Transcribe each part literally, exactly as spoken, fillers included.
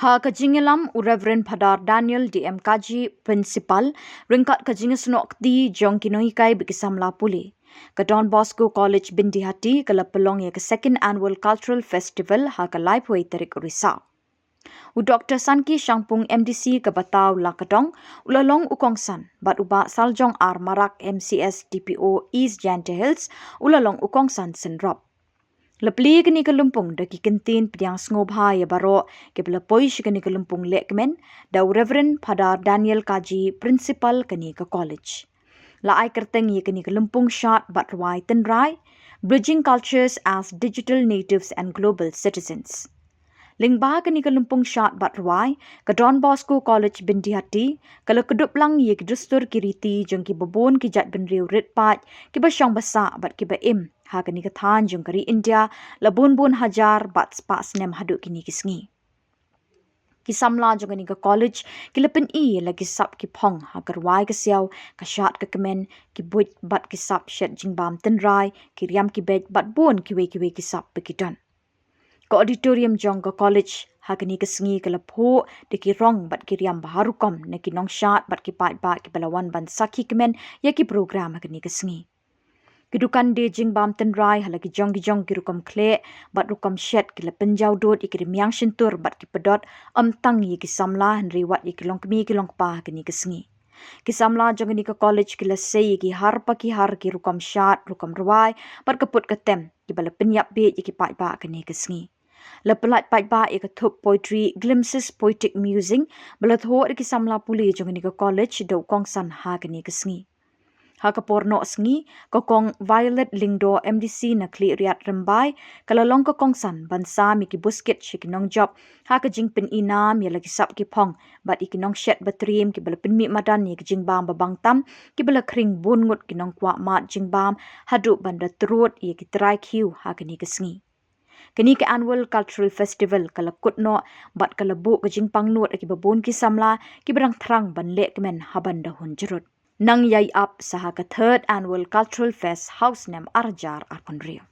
Ha ka jingïalam u Reverend Phadar Daniel D M Kaji, Principal, ryngkat ka jingïasnoh kti jong ki nonghikai bad ki samla pule, ka Don Bosco College Byndihati ka la pynlong ïa ka Second Annual Cultural Festival ha ka laiphew tarik u Risaw. U Doktor Sanki Shangpung, M D C ka Bataw Lakadong, u la long u kongsan, bad u Bah Saljong R Marak, M C S D P O East Jaintia Hills, u la long u kongsan synrop. La plie kane ka lympung da ki kyntien pdiang sngewbha ïa baroh kiba la poi sha kane ka lympung lehkmen, da u Reverend Phadar Daniel Kaji, Principal kane ka college. La ai kyrteng ïa kane ka lympung shad bad rwai tynrai, Bridging Cultures as Digital Natives and Global Citizens. Lyngba kane ka lympung shad bad rwai, ka Don Bosco College Byndihati ka la kdup lang ïa ki dustur ki riti jong kiba bun ki jaitbynriew rit paid, kiba shong ba sah bad kiba im ha kane ka thaiñ jong ka ri India la bun bun hajar bad spah snem haduh kine ki sngi. Ki samla jong kane ka college ki la pyni ïa la ki sap ki phong ha ka rwai ka siaw, ka shad ka kmen, ki buit bad ki sap shet jingbam tynrai, ki riam ki beit bad bun kiwei kiwei ki sap ba ki don. Ka auditorium jong ka college ha kane ka sngi ka la phuh da ki rong bad ki riam ba har rukom na ki nongshad bad ki paidbah kiba la wan ban sakhi kmen ïa ki program ha kane ka sngi. Ki dukan die jingbam tynrai ha la ki jong ki jong ki rukom khleh bad rukom shet ki la pynjaw dud ïa ki rmiang shyntur bad ki pdot, ym tang ïa ki samla hynrei wat ïa ki longkmie ki longkpa ha kane ka sngi. Ki samla jong kane ka college ki la sei ïa ki har pa ki har ki rukom shad, rukom rwai bad ka put ka tem kiba la pynïap bieit ïa ki paidbah kane ka sngi. La pyllait paidbah ïa ka thup poetry Glimpses Poetic Musing ba la thoh da ki samla pule jong kane ka college da u kongsan ha kane ka sngi. Ha ka por noh sngi, ka Kong Violet Lyngdoh, M D C na Khliehriat Rymbai, ka la long ka kongsan ban sam ïa ki buskit sha ki nongjop ha ka jingpyni nam ïa la ki sap ki phong bad ïa ki nongshet ba triem kiba la pynmih madan ïa ki jingbam ba bang tam, kiba la khring bun ngut ki nongkwah mad jingbam haduh ban da trud ïa ki trai khiew ha kane ka sngi. Kane ka Annual Cultural Festival ka la kut noh bad ka la buh ka jingpangnud ïa kiba bun ki samla kiba dang thrang ban lehkmen ha ban da hun jrut. Nang ïai ap sa ha ka Third Annual Cultural Fest ha u snem ar hajar arphew hynriew.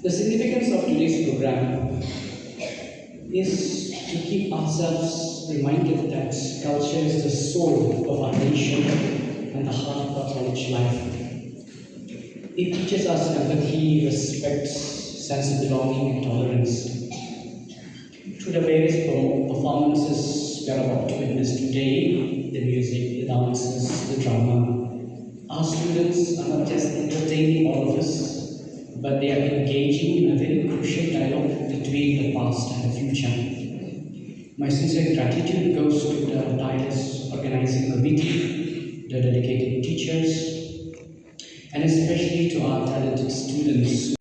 The significance of today's program is to keep ourselves reminded that culture is the soul of our nation and the heart of our college life. It teaches us empathy, respect, sense of belonging, and tolerance. Through the various perform- performances we are about to witness today, the music, the dances, the drama, our students are not just entertaining all of us, but they are engaging in a very crucial dialogue between the past and the future. My sincere gratitude goes to the tireless organizing committee, the dedicated teachers, and especially to our talented students.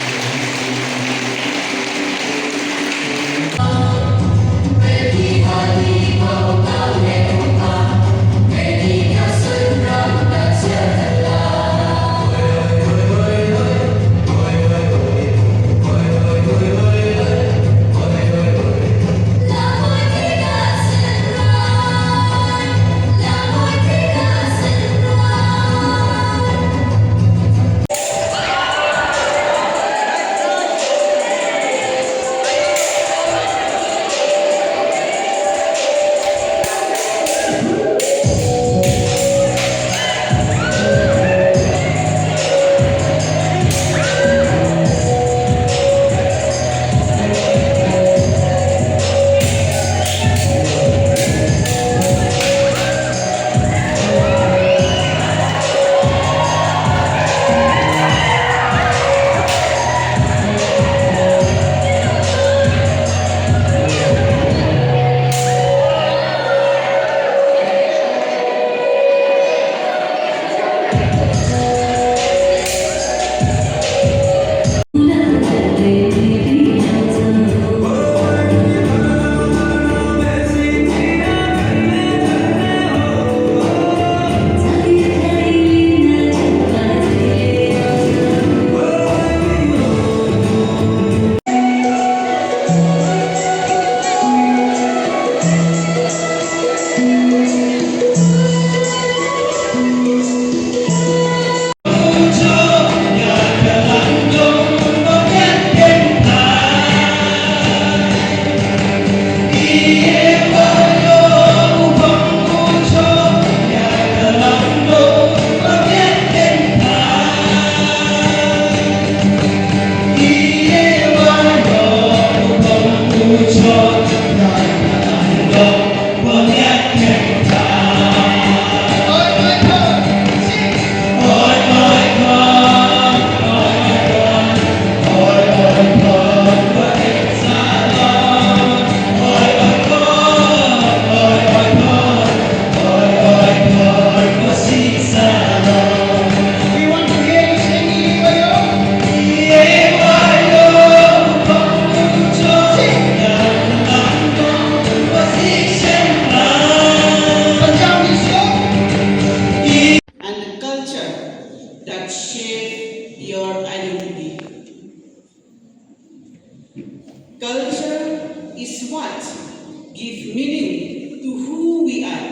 Give meaning to who we are.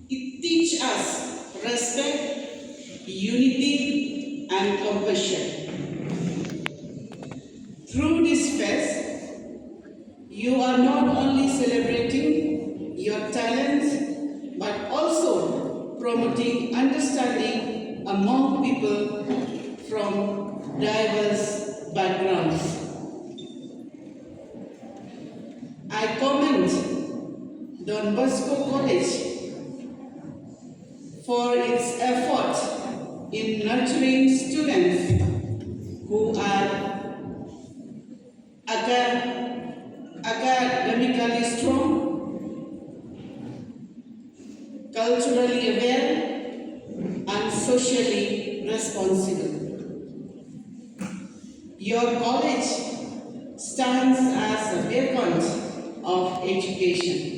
It teaches us respect, unity, and compassion. Through this fest, you are not only celebrating your talents, but also promoting understanding among people from diverse backgrounds. I commend Don Bosco College for its effort in nurturing students who are aca-, academically strong, culturally aware, and socially responsible. Your college stands as a beacon of education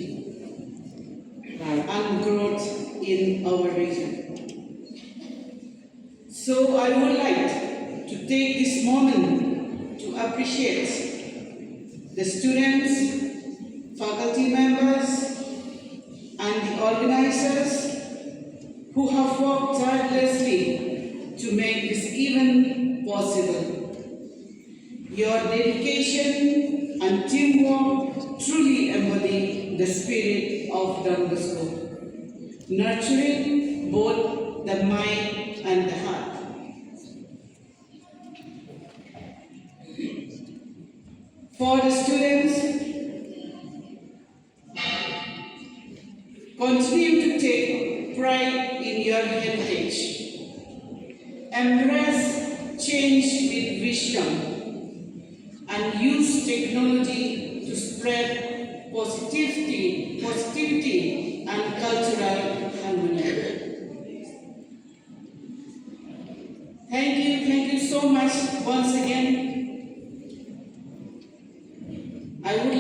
and growth in our region. So I would like to take this moment to appreciate the students, faculty members, and the organizers who have worked tirelessly to make this event possible. Your dedication and teamwork truly embody the spirit of Don Bosco, nurturing both the mind and the heart. For the students, continue to take pride in your heritage. Embrace change with wisdom and use technology to spread positivity, positivity and cultural harmony. Thank you, thank you so much once again. I would